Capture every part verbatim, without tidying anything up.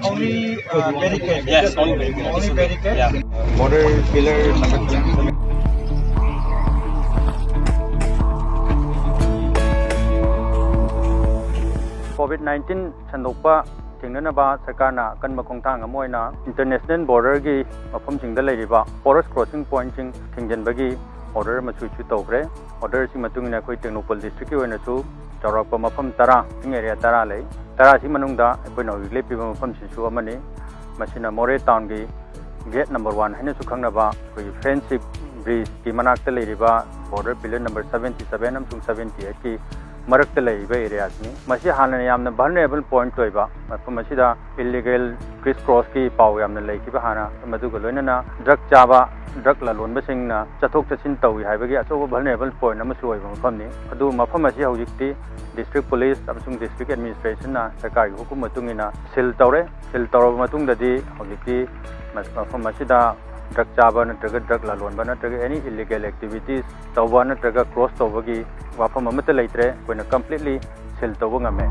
Only uh, barricade. Yes, only barricade. Only barricade. Yeah. Border pillar number twenty-seven. COVID nineteen ꯁꯟꯗꯣꯛꯄ ꯊꯤꯡꯅꯅꯕ ꯁꯔꯀꯥꯔꯅ ꯑꯀꯟꯕ ꯈꯣꯡꯊꯥꯡ ꯑꯃ ꯑꯣꯏꯅ international borderꯒꯤ ꯃꯐꯝꯁꯤꯡꯗ ꯂꯩꯔꯤꯕ forest crossing pointꯁꯤꯡ ꯊꯤꯡꯖꯤꯟꯕꯒꯤ order ꯑꯃꯁꯨ issue ꯇꯧꯈ꯭ꯔꯦ꯫ Orderꯁꯤ ꯃꯇꯨꯡ ꯏꯟꯅ ꯑꯩꯈꯣꯏ ꯇꯦꯡꯅꯧꯄꯜ districtꯀꯤ ꯑꯣꯏꯅꯁꯨ ꯆꯥꯎꯔꯥꯛꯄ ꯃꯐꯝ ꯇꯔꯥ, ꯁꯤꯡ area ꯇꯔꯥ ꯂꯩ꯫ ꯇꯔꯥꯁꯤ ꯃꯅꯨꯡꯗ ꯑꯩꯈꯣꯏꯅ ꯍꯧꯖꯤꯛ ꯂꯦꯞꯄꯤꯕ ꯃꯐꯝꯁꯤꯁꯨ ꯑꯃꯅꯤ꯫ ꯃꯁꯤꯅ ꯃꯣꯔꯦ townꯒꯤ gate number one ꯍꯥꯏꯅꯁꯨ ꯈꯪꯅꯕ ꯑꯩꯈꯣꯏꯒꯤ friendship bridgeꯀꯤ ꯃꯅꯥꯛꯇ ꯂꯩꯔꯤꯕ border pillar number seventy seven ꯑꯃꯁꯨꯡ seventy eightꯀꯤ ꯃꯔꯛꯇ ꯂꯩꯔꯤꯕ areaꯁꯤꯅꯤ꯫ ꯃꯁꯤ ꯍꯥꯟꯅ ꯌꯥꯝꯅ vulnerable point ꯑꯣꯏꯕ, ꯃꯐꯝ ꯑꯁꯤꯗ illegal criss crossꯀꯤ ꯄꯥꯎ ꯌꯥꯝꯅ ꯂꯩꯈꯤꯕ ꯍꯥꯟꯅ, ꯃꯗꯨꯒ ꯂꯣꯏꯅꯅ drug ꯆꯥꯕ, drug ꯂꯂꯣꯟꯕꯁꯤꯡꯅ ꯆꯠꯊꯣꯛ ꯆꯠꯁꯤꯟ ꯇꯧꯏ ꯍꯥꯏꯕꯒꯤ ꯑꯆꯧꯕ vulnerable point ꯑꯃꯁꯨ ꯑꯣꯏꯕ ꯃꯐꯝꯅꯤ꯫ ꯑꯗꯨ ꯃꯐꯝ ꯑꯁꯤ ꯍꯧꯖꯤꯛꯇꯤ district police ꯑꯃꯁꯨꯡ district administrationꯅ ꯁꯔꯀꯥꯔꯒꯤ ꯍꯨꯀꯨꯝ ꯃꯇꯨꯡ ꯏꯟꯅ seal ꯇꯧꯔꯦ꯫ Seal ꯇꯧꯔꯕ ꯃꯇꯨꯡꯗꯗꯤ ꯍꯧꯖꯤꯛꯇꯤ ꯃꯐꯝ ꯑꯁꯤꯗ drug ꯆꯥꯕ ꯅꯠꯇ꯭ꯔꯒ drug ꯂꯂꯣꯟꯕ ꯅꯠꯇ꯭ꯔꯒ any illegal activities ꯇꯧꯕ ꯅꯠꯇ꯭ꯔꯒ cross ꯇꯧꯕꯒꯤ ꯋꯥꯐꯝ ꯑꯃꯠꯇ ꯂꯩꯇ꯭ꯔꯦ꯫ ꯑꯩꯈꯣꯏꯅ completely seal ꯇꯧꯕ ꯉꯝꯃꯦ꯫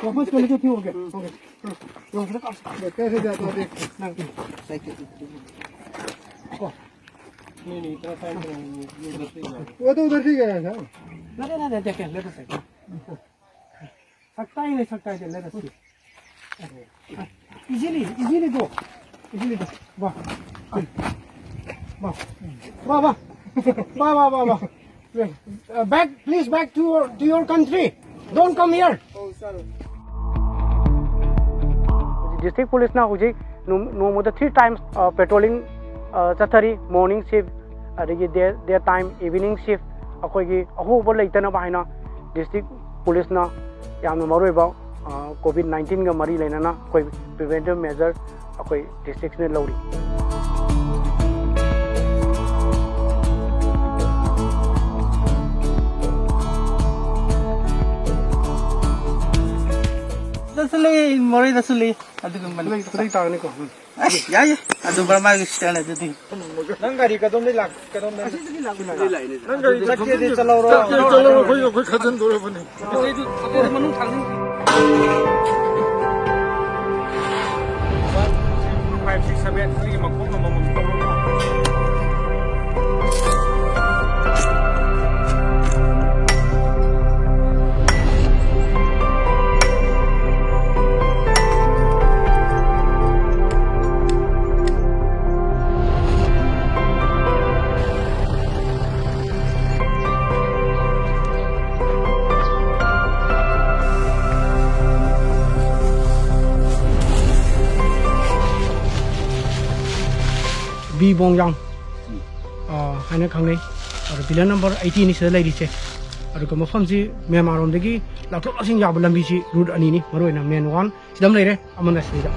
वापस चले जाओ, फिर हो गया, हो गया। कैसे जाता है, देख। नहीं, नहीं, इतना time नहीं, ये, ये उधर से ही जाएगा। वो तो उधर से ही गया था। नहीं, नहीं, नहीं, देखें, let us see। सकता ही नहीं, सकता ही नहीं, let us see। Easily, easily go। Easily go। वाह। वाह। वाह, वाह। वाह, वाह, वाह, वाह। Uh, back, please back to your, to your country. Don't come here. District policeꯅ ꯍꯧꯖꯤꯛ ꯅꯣꯡ-, ꯅꯣꯡꯃꯗ three times, ꯑ, patrolling, ꯑ, ꯆꯠꯊꯔꯤ꯫ Morning shift, ꯑꯗꯒꯤ day, day time, evening shift꯫ ꯑꯩꯈꯣꯏꯒꯤ ꯑꯍꯣꯕ ꯂꯩꯇꯅꯕ ꯍꯥꯏꯅ district policeꯅ ꯌꯥꯝꯅ ꯃꯔꯨꯑꯣꯏꯕ, ꯑ, COVID nineteenꯒ ꯃꯔꯤ ꯂꯩꯅꯅ ꯑꯩꯈꯣꯏ preventive measure ꯑꯩꯈꯣꯏ districtꯅ ꯂꯧꯔꯤ꯫ ꯗꯁꯨ ꯂꯩ, ꯃꯣꯔꯦꯗꯁꯨ ꯂꯩ꯫ ꯑꯗꯨꯒꯨꯝꯕꯅꯤ꯫ ꯈꯨꯗꯩ, ꯈꯨꯗꯩ ꯇꯥꯒꯅꯤꯀꯣ꯫ ꯎꯝ꯫ ꯑꯁ, ꯌꯥꯏꯌꯦ꯫ ꯑꯗꯨ ꯕꯔꯃꯥꯒꯤ style ꯑꯗꯨꯗꯤ꯫ ꯅꯪ ꯒꯥꯔꯤ ꯀꯗꯣꯝꯗꯩ ꯂꯥꯛ-, ꯀꯗꯣꯝꯗꯩ? ꯑꯁꯤꯗꯒꯤ ꯂꯥꯛꯄꯅꯤ꯫ ꯅꯪ ꯒꯥꯔꯤ ꯆꯠꯀꯦꯗꯤ ꯆꯠꯂꯧꯔꯣ꯫ ꯆꯠꯀꯦꯗꯤ ꯆꯠꯂꯧꯔꯣ, ꯑꯩꯈꯣꯏ, ꯑꯩꯈꯣꯏ ꯈꯥꯖꯤꯟꯗꯣꯔꯕꯅꯤ꯫ ꯑꯩꯈꯣꯏꯗꯨ, ꯑꯩꯈꯣꯏꯗꯨ ꯃꯅꯨꯡ ꯊꯥꯡꯖꯤꯟ-, five, six, seven, ꯑꯩꯒꯤ ꯃꯈꯣꯡ ꯑꯃꯃꯝ ꯇꯧꯔꯣ꯫ ꯕꯤ ꯕꯣꯡꯌꯥꯡ, ꯑ, ꯍꯥꯏꯅ ꯈꯪꯅꯩ꯫ ꯑꯗꯣ pillar number eighty ꯅꯤ ꯁꯤꯗ ꯂꯩꯔꯤꯁꯦ꯫ ꯑꯗꯨꯒ ꯃꯐꯝꯁꯤ ꯃ꯭ꯌꯥꯟꯃꯥꯔ ꯔꯣꯝꯗꯒꯤ ꯂꯥꯛꯊꯣꯛ ꯂꯥꯛꯁꯤꯟ ꯌꯥꯕ ꯂꯝꯕꯤꯁꯤ route ꯑꯅꯤꯅꯤ, ꯃꯔꯨꯑꯣꯏꯅ main one ꯁꯤꯗ ꯑꯃ ꯂꯩꯔꯦ, ꯑꯃꯅ ꯁꯤꯗ꯫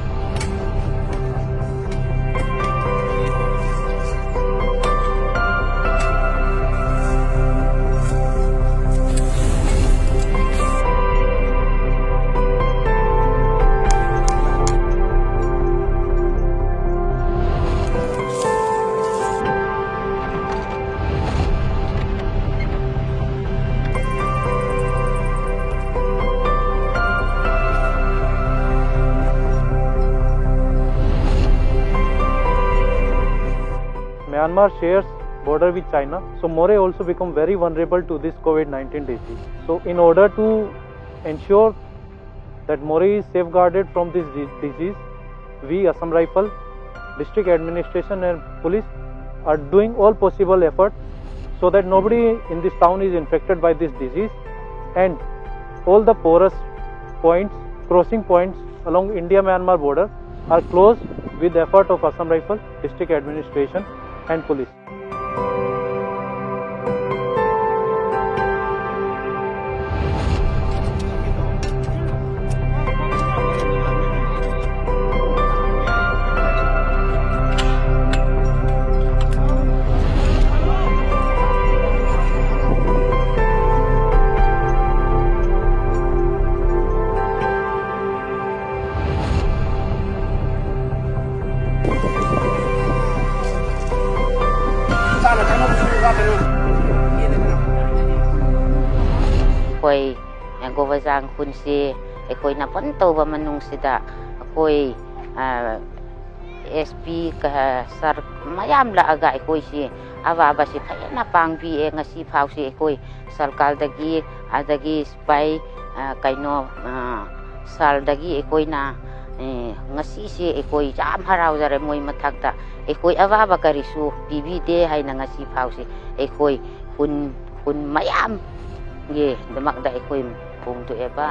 Myanmar shares border with China, so Moreh also become very vulnerable to this COVID nineteen disease. So in order to ensure that Moreh is safeguarded from this di-, disease, we, Assam Rifle, district administration and police are doing all possible effort so that nobody in this town is infected by this disease, and all the porous points, crossing points along India-Myanmar border are closed with effort of Assam Rifle, district administration and police. ꯑꯩ, ꯑ, ꯒꯣꯕꯔꯖꯥꯡ ꯈꯨꯟꯁꯤ ꯑꯩꯈꯣꯏꯅ ꯕꯟ ꯇꯧꯕ ꯃꯅꯨꯡꯁꯤꯗ ꯑꯩꯈꯣꯏ, ꯑ, S P ꯀ-, ꯁꯥꯔ ꯃꯌꯥꯝ ꯂꯥꯛꯑꯒ ꯑꯩꯈꯣꯏꯁꯤ ꯑꯋꯥꯕꯁꯤ ꯐꯖꯅ ꯄꯥꯡꯕꯤꯌꯦ꯫ ꯉꯁꯤ ꯐꯥꯎꯁꯤ ꯑꯩꯈꯣꯏ ꯁꯔꯀꯥꯔꯗꯒꯤ, ꯑꯗꯒꯤ ꯁꯤꯐꯥꯏ, ꯑ, ꯀꯩꯅꯣ, ꯑ, ꯁꯥꯔꯗꯒꯤ ꯑꯩꯈꯣꯏꯅ, ꯑꯦ, ꯉꯁꯤꯁꯦ ꯑꯩꯈꯣꯏ ꯌꯥꯝ ꯍꯔꯥꯎꯖꯔꯦ꯫ ꯃꯣꯏ ꯃꯊꯛꯇ ꯑꯩꯈꯣꯏ ꯑꯋꯥꯕ ꯀꯔꯤꯁꯨ ꯄꯤꯕꯤꯗꯦ ꯍꯥꯏꯅ ꯉꯁꯤ ꯐꯥꯎꯁꯤ ꯑꯩꯈꯣꯏ ꯈꯨꯟ, ꯈꯨꯟ ꯃꯌꯥꯝꯒꯤ ꯗꯃꯛꯇ ꯑꯩꯈꯣꯏ ꯐꯣꯡꯗꯣꯛꯑꯦꯕ꯫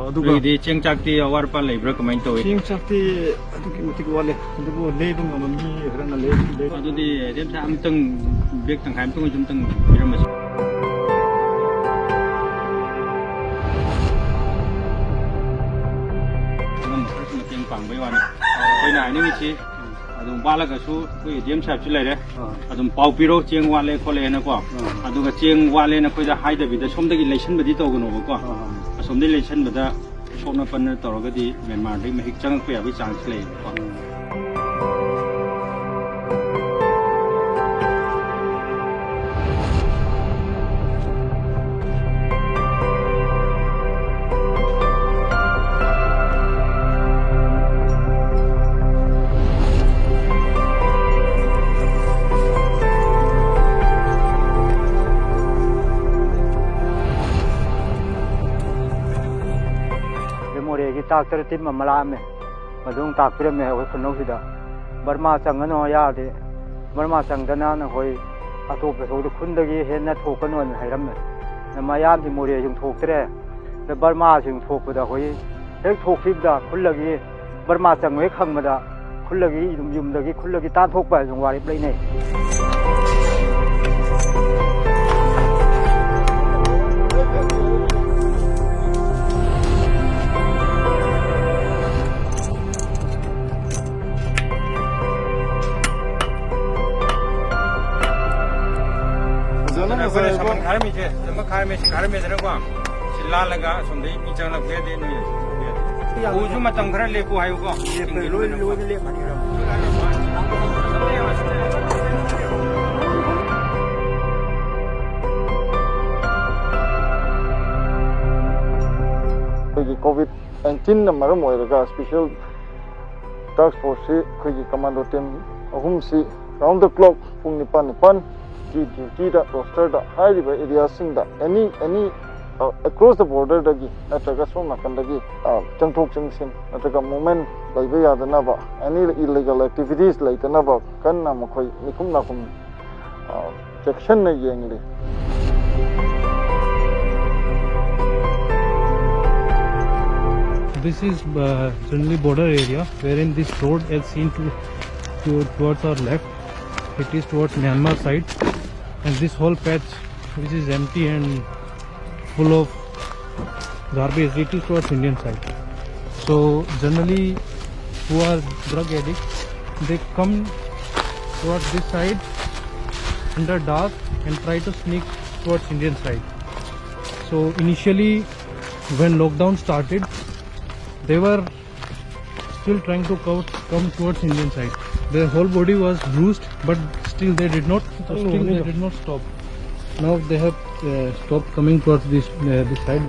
ꯑꯗꯨꯒ ꯅꯣꯏꯒꯤꯗꯤ ꯆꯦꯡ ꯆꯥꯛꯇꯤ ꯑꯋꯥꯠ ꯑꯄꯥ ꯂꯩꯕ꯭ꯔꯥ, ꯀꯃꯥꯏꯅ ꯇꯧꯏ? ꯆꯦꯡ ꯆꯥꯛꯇꯤ ꯑꯗꯨꯛꯀꯤ ꯃꯇꯤꯛ ꯋꯥꯠꯂꯦ, ꯑꯗꯨꯕꯨ ꯂꯩꯕ ꯉꯝꯕ ꯃꯤ ꯈꯔꯅ ꯂꯩ, ꯂꯩ꯫ ꯑꯗꯨꯗꯤ ꯑꯗꯨꯝ ꯑꯝꯇꯪ ꯕꯦꯛ ꯇꯪꯈꯥꯏ ꯑꯝꯇꯪ ꯑꯣꯏꯁꯨ ꯑꯝꯇꯪ ꯄꯤꯔꯝꯃꯁꯤ꯫ ꯑꯉꯝꯕ ꯈꯔꯁꯨ ꯃꯇꯦꯡ ꯄꯥꯡꯕꯩ ꯋꯥꯅꯤ꯫ ꯑꯩꯈꯣꯏꯅ ꯍꯥꯏꯅꯤꯡꯉꯤꯁꯤ, ꯑꯗꯨꯝ ꯋꯥꯠꯂꯒꯁꯨ ꯑꯩꯈꯣꯏ ꯗꯤ ꯑꯦꯝ ꯁꯥꯍꯦꯕꯁꯨ ꯂꯩꯔꯦ꯫ ꯑꯥ꯫ ꯑꯗꯨꯝ ꯄꯥꯎ ꯄꯤꯔꯣ, ꯆꯦꯡ ꯋꯥꯠꯂꯦ ꯈꯣꯠꯂꯦꯅꯀꯣ꯫ ꯑꯥ꯫ ꯑꯗꯨꯒ ꯆꯦꯡ ꯋꯥꯠꯂꯦꯅ ꯑꯩꯈꯣꯏꯗ ꯍꯥꯏꯗꯕꯤꯗ ꯁꯣꯝꯗꯒꯤ ꯂꯩꯁꯟꯕꯗꯤ ꯇꯧꯒꯅꯣꯕꯀꯣ꯫ ꯑꯥ꯫ ꯑꯁꯣꯝꯗꯒꯤ ꯂꯩꯁꯟꯕꯗ ꯁꯣꯛꯅ ꯄꯟꯅ ꯇꯧꯔꯒꯗꯤ ꯃ꯭ꯌꯥꯟꯃꯥꯔꯗꯒꯤ ꯃꯍꯤꯛ ꯆꯪꯉꯛꯄ ꯌꯥꯕꯒꯤ ꯆꯥꯟꯁ ꯂꯩꯌꯦꯕꯀꯣ꯫ ꯎꯝ꯫ ꯑꯗꯩ ꯃꯣꯔꯦꯒꯤ ꯇꯥꯛꯇꯔ ꯇꯤꯝ ꯑꯃ ꯂꯥꯛꯑꯝꯃꯦ꯫ ꯃꯗꯨ ꯑꯃꯨꯛ ꯇꯥꯛꯄꯤꯔꯝꯃꯦ ꯑꯩꯈꯣꯏ ꯈꯨꯅꯧꯁꯤꯗ꯫ ꯕꯔꯃꯥ ꯆꯪꯒꯅꯨ ꯌꯥꯔꯗꯤ, ꯕꯔꯃꯥ ꯆꯪꯗꯅ ꯅꯈꯣꯏ ꯑꯇꯣꯞꯄ ꯊꯣꯛꯇ ꯈꯨꯟꯗꯒꯤ ꯍꯦꯟꯅ ꯊꯣꯛꯀꯅꯨꯅ ꯍꯥꯏꯔꯝꯃꯦ꯫ ꯑꯗ ꯃꯌꯥꯝꯗꯤ ꯃꯣꯔꯦꯁꯨ ꯊꯣꯛꯇ꯭ꯔꯦ꯫ ꯑꯗ ꯕꯔꯃꯥꯁꯨ ꯊꯣꯛꯄꯗ ꯑꯩꯈꯣꯏ ꯍꯦꯛ ꯊꯣꯛꯈꯤꯕꯗ ꯈꯨꯜꯂꯒꯤ ꯕꯔꯃꯥ ꯆꯪꯉꯣꯏ ꯈꯪꯕꯗ ꯈꯨꯜꯂꯒꯤ ꯌꯨꯝ, ꯌꯨꯝꯗꯒꯤ ꯈꯨꯜꯂꯒꯤ ꯇꯥꯟꯊꯣꯛꯄ ꯍꯥꯏꯕꯁꯨ ꯋꯥꯔꯦꯞ ꯂꯩꯅꯩ꯫ ꯐꯖꯅ ꯑꯩꯈꯣꯏꯅ ꯉꯁꯥꯏ ꯁꯃꯟ ꯈꯥꯔꯝꯃꯤꯁꯦ, ꯑꯃ ꯈꯥꯔꯝꯃꯦ, ꯁꯤ ꯈꯥꯔꯝꯃꯦꯗꯅꯀꯣ, ꯁꯤ ꯂꯥꯜꯂꯒ ꯑꯁꯣꯝꯗꯒꯤ ꯃꯤ ꯆꯪꯂꯛꯄ ꯌꯥꯗꯦ, ꯅꯣꯏ ꯎꯁꯨ ꯃꯇꯝ ꯈꯔ ꯂꯦꯞꯄꯨ ꯍꯥꯏꯌꯨꯀꯣ꯫ ꯂꯦꯞꯄꯦ, ꯂꯣꯏ, ꯂꯣꯏꯅ ꯂꯦꯞꯄꯅꯤ꯫ ꯑꯩꯈꯣꯏꯒꯤ ꯀꯣꯚꯤꯗ ꯅꯥꯏꯟꯇꯤꯟꯅ ꯃꯔꯝ ꯑꯣꯏꯔꯒ ꯁ꯭ꯄꯦꯁꯦꯜ ꯇꯥꯁꯛ ꯐꯣꯔꯁꯁꯤ ꯑꯩꯈꯣꯏꯒꯤ ꯀꯃꯥꯟꯗꯣ ꯇꯤꯝ ꯑꯍꯨꯝꯁꯤ round the clock ꯄꯨꯡ ꯅꯤꯄꯥꯟ ꯅꯤꯄꯥꯟꯒꯤ ꯗ꯭ꯌꯨꯇꯤꯗ ꯔꯣꯁꯇꯔꯗ ꯍꯥꯏꯔꯤꯕ ꯑꯦꯔꯤꯌꯥꯁꯤꯡꯗ ꯑꯦꯅꯤ ꯑꯦꯅꯤ ꯑꯦꯀ꯭ꯔꯣꯁ ꯗ ꯕꯣꯔꯗꯔꯗꯒꯤ ꯅꯠꯇ꯭ꯔꯒ ꯁꯣꯝ ꯅꯥꯀꯟꯗꯒꯤ ꯑ, ꯆꯪꯊꯣꯛ ꯆꯪꯁꯤꯟ ꯅꯠꯇ꯭ꯔꯒ ꯃꯨꯚꯃꯦꯟ ꯂꯩꯕ ꯌꯥꯗꯅꯕ, ꯑꯦꯅꯤ ꯏꯂꯤꯒꯦꯜ ꯑꯦꯛꯇꯤꯚꯤꯇꯤꯁ ꯂꯩꯇꯅꯕ ꯀꯟꯅ ꯃꯈꯣꯏ ꯃꯤꯀꯨꯞ ꯅꯥꯀꯨꯝ ꯑ, ꯆꯦꯛꯁꯤꯟꯅ ꯌꯦꯡꯂꯤ꯫ This is uh, generally border area wherein this road is seen to, to towards our left. It is towards Myanmar side, and this whole patch, which is empty and full of garbage, it is towards Indian side. So generally, who are drug addicts, they come towards this side under dark and try to sneak towards Indian side. So initially, when lockdown started, they were still trying to come, come towards Indian side. Their whole body was bruised, but still they did not, still they did not stop. Now they have uh, stopped coming towards this uh, this side.